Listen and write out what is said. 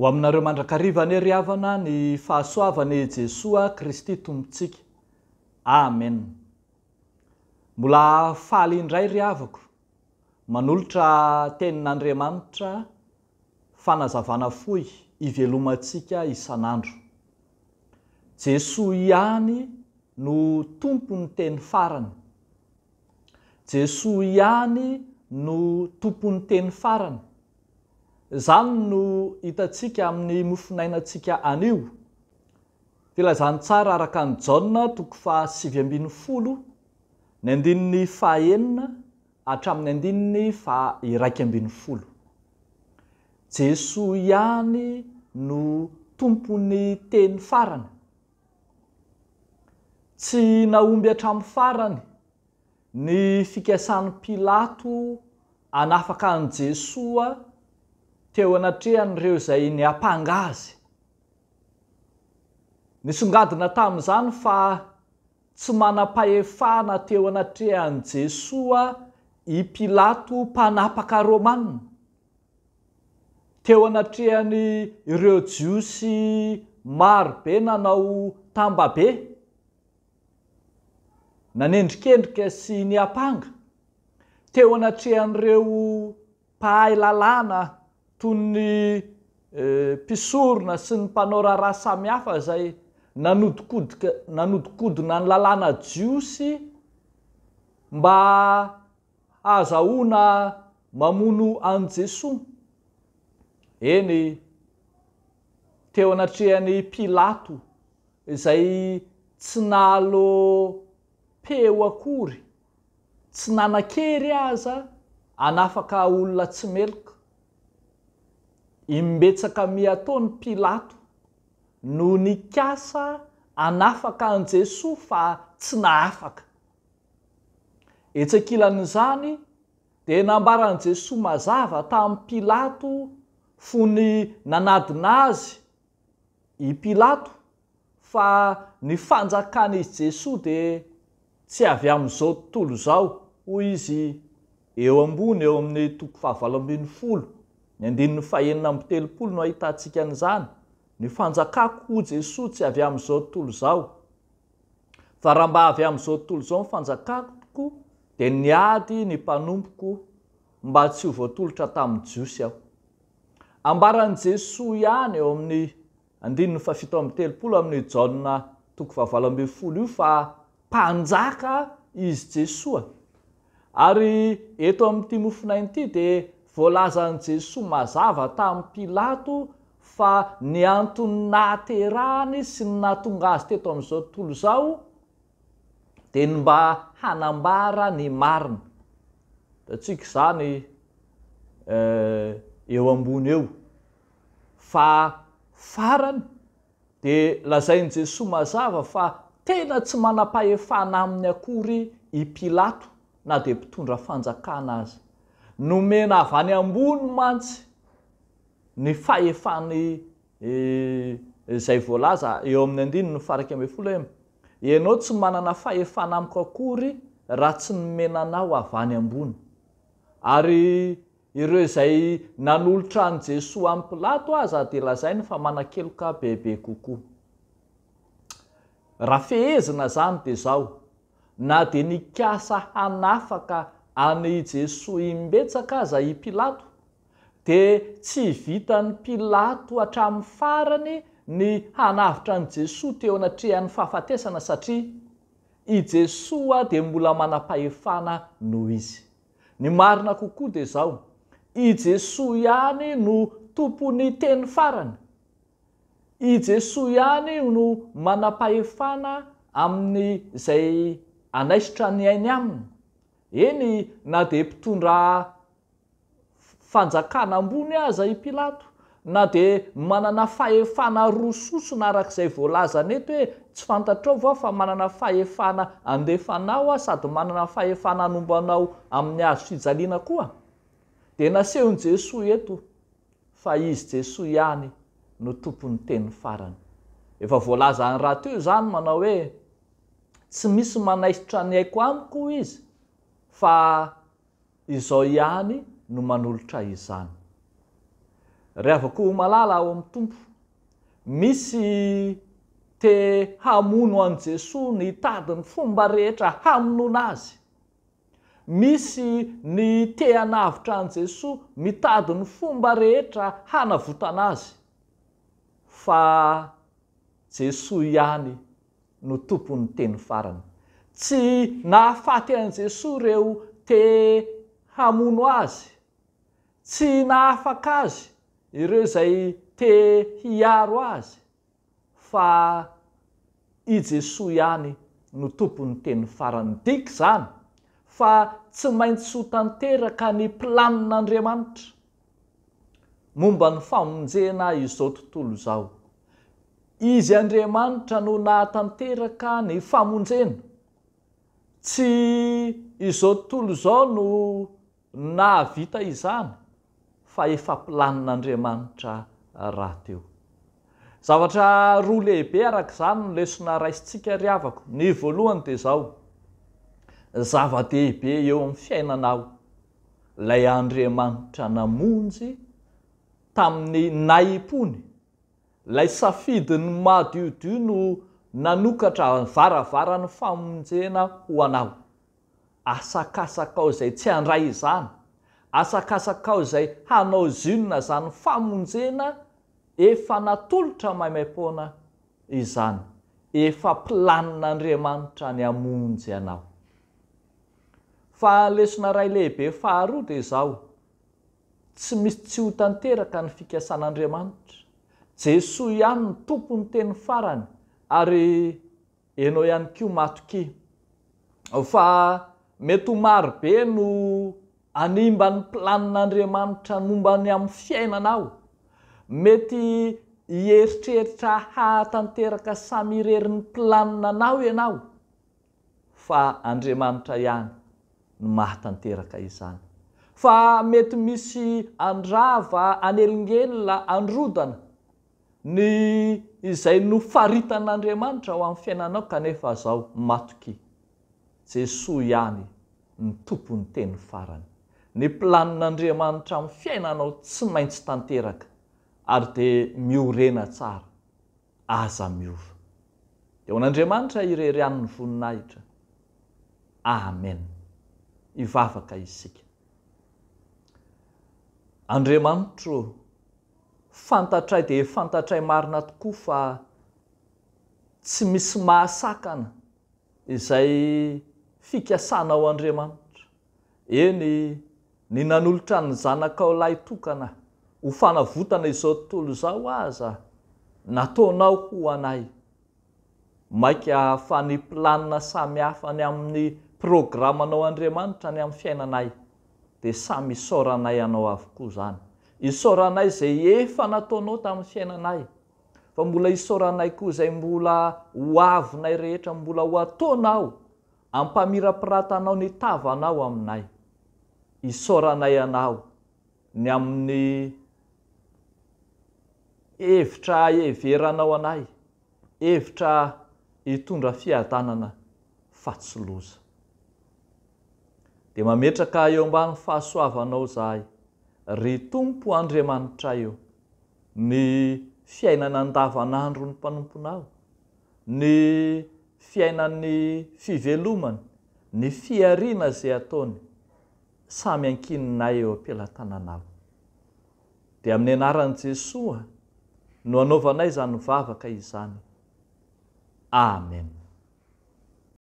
Ho aminareo mandrakariva anie ry havana ny fahasoavan'i Jesoa Kristy Tompontsika. Amen. Mbola faly indray ry havako manolotra tenin'Andriamanitra fanazavana fohy ivelomantsika isan'andro. Jesoa ihany no Tompon'ny teny farany. Jesoa ihany no Tompon'ny teny farany. Izany no hitantsika amin'ny mofonainantsika anio. Filazantsara araka an'i Jaona toko faha 19, ny andininy faha enina hatramin'ny andininy faha 11. Jesoa ihany no Tompon'ny teny farany. Tsy nahomby hatramin'ny farany ny fikasan'i Pilato hanafaka an'i Jesoa teo anatrehan'ireo izay niampanga azy. Nisongadina tamin'izany fa tsy manam-pahefana teo anatrehan'i Jesoa i Pilato mpanapaka romana. Teo anatrehan'ireo Jiosy maro be nanao tambabe, nanendrikendrika sy niampanga, teo anatrehan'ireo mpahay lalàna toy ny mpisorona sy ny mpanao raharaha samihafa izay nanodikodina ny lalàna jiosy mba hahazahoana mamono an'i Jesoa. Eny, teo anatrehan'i Pilato izay tsy nahalo-peo akory, tsy nanan-kery aza hanafaka olona tsy meloka. Imbetsaka miatoa ny Pilato no nikasa hanafaka an'i Jesoa fa tsy nahafaka. Etsy ankilan'izany dia nambaran'i Jesoa mazava tamin'i Pilato fony nanadina azy i Pilato fa ny fanjakan'izy Jesoa dia tsy avy amin'izao tontolo izao, hoy izy eo ambony eo amin'ny toko fahavalo 18, ny andininy fahenina amby telopolo no ahitantsika an'izany, ny fanjakako hoy Jesoa tsy avy amin'izao tontolo izao. Fa raha mba avy amin'izao tontolo izao ny fanjakako, dia niady ny mpanompoko mba tsy ho voatolotra tamin'ny Jiosy aho. Ambaran'i Jesoa ihany eo amin'ny andininy fahafito amby telopolo amin'ny Jaona toko fahavalo ambin'ny folo io fa mpanjaka izy Jesoa. Ary eto amin'ity mofonaina ity dia voalazan'i Jesoa mazava tamin'i Pilato fa ny antony nahaterahany sy ny nahatonga azy teto amin'izao tontolo izao dia ny mba hanambara ny marina. Hitantsika izany eo ambony eo fa farany dia lazain'i Jesoa mazava fa tena tsy manam-pahefana aminy akory i Pilato na dia mpitondra fanjakana aza. Nomena avy any ambony mantsy ny fahefany izay voalaza eo amin'ny andininy faha-11 hoe, Ianao tsy manana fahefana amiko akory raha tsy nomena anao avy any ambony. Ary ireo izay nanolotra an'i Jesoa amin'i Pilato aza dia lazainy fa manan-keloka bebe kokoa. Raha fehezina izany dia izao, na dia nikasa hanafaka an'i Jesoa imbetsaka aza i Pilato, dia tsy vitan'i Pilato hatramin'ny farany ny hanavotra an'i Jesoa teo anatrehan'ny fahafatesana satria i Jesoa dia mbola manam-pahefana noho izy. Ny marina kokoa dia izao, i Jesoa ihany no tompon'ny teny farany. I Jesoa ihany no manam-pahefana amin'izay anaisotra ny ainy aminy. Eny na dia mpitondra fanjakana ambony aza i Pilato, na dia manana fahefana roa sosona araka izay voalazany eto hoe tsy fantatrao va fa manana fahefana handefa anao aho sady manana fahefana hanombo anao amin'ny hazo fijaliana koa? Dia nasehon'i Jesoa eto fa Izy Jesoa ihany no tompon'ny teny farany. Efa voalazany rahateo izany manao hoe tsy misy manaisotra ny aiko amiko hoy Izy fa izao ihany no manolotra izany. Ry havako malala ao amin'ny Tompo, misy te hamono an'i Jesoa nitady ny fomba rehetra hamonoana Azy. Misy ny te hanavotra an'i Jesoa mitady ny fomba rehetra hanavotana Azy. Fa Jesoa ihany no tompon'ny teny farany. Tsy nahafaty an'i Jesoa ireo te hamono Azy. Tsy nahafaka Azy ireo izay te hiaro Azy. Fa i Jesoa ihany no tompon'ny teny farany. Midika izany fa tsy maintsy ho tanteraka ny planin'Andriamanitra momba ny famonjena izao tontolo izao. Izy Andriamanitra no nahatanteraka ny famonjena. Tsy izao tontolo izao no Nahavita izany fa efa planin'Andriamanitra rahateo. Zavatra roa lehibe araka izany no lesona raisintsika ry havako. Ny voalohany dia izao, zava-dehibe eo amin'ny fiainanao ilay Andriamanitra namonjy tamin'ny nahim-pony, ilay safidiny madiodio no nanokatra varavaran'ny famonjena ho anao. Asakasakao izay tsy handray izany, asakasakao izay hanao zinona izany famonjena efa natolotra maimaimpoana izany, efa planin'Andriamanitra ny hamonjy anao. Fa lesona iray lehibe faharoa dia izao, tsy misy tsy ho tanteraka ny fikasan'Andriamanitra, Jesoa ihany no tompon'ny teny farany ary Enao ihany koa matokia fa mety ho maro be no hanimba ny planin'Andriamanitra momba ny amin'ny fiainanao. Mety hieritreritra hahatanteraka samy irery ny planinanao ianao, fa Andriamanitra ihany no mahatanteraka izany. Fa mety misy handrava, hanelingelina, handrodana Ny izay nofaritan'Andriamanitra ho amin'ny fiainanao kanefa zao matokia. Jesoa ihany ny tompon'ny teny farany. Ny planin'Andriamanitra amin'ny fiainanao tsy maintsy tanteraka ary dia miorena tsara. Aza miova. Dia ho an'Andriamanitra irery ihany ny voninahitra. Amen. Hivavaka isika. Andriamanitro ô, Fantatray dia fantatray marina tokoa fa tsy misy mahasakana izay fikasanao Andriamanitra. Eny, ny nanolotra ny Zanakao lahitokana ho fanavotana izao tontolo izao aza nataonao ho anay. Maika fa ny planina samihafa ny amin'ny programanao Andriamanitra ny amin'ny fiainanay dia samy isaoranay Anao avokoa izany. Isaoranay izay efa nataonao tamin'ny fiainanay fa mbola isaoranay koa izay mbola ho avinay rehetra mbola ho ataonao ampamirapiratanao ny tavanao aminay. Isaoranay Anao ny amin'ny hevitra heveranao anay, hevitra hitondra fiadanana fa tsy loza. Dia mametraka eo ambany fahasoavanao izahay, ry Tompo Andriamanitray o, ny fiainana andavanandron'ny mpanomponao, ny fiainan'ny fivelomany, ny fihariana izay ataony, samy ankininay eo am-pelatananao. Dia amin'ny anaran'i Jesoa no anaovanay izany vavaka izany. Amen.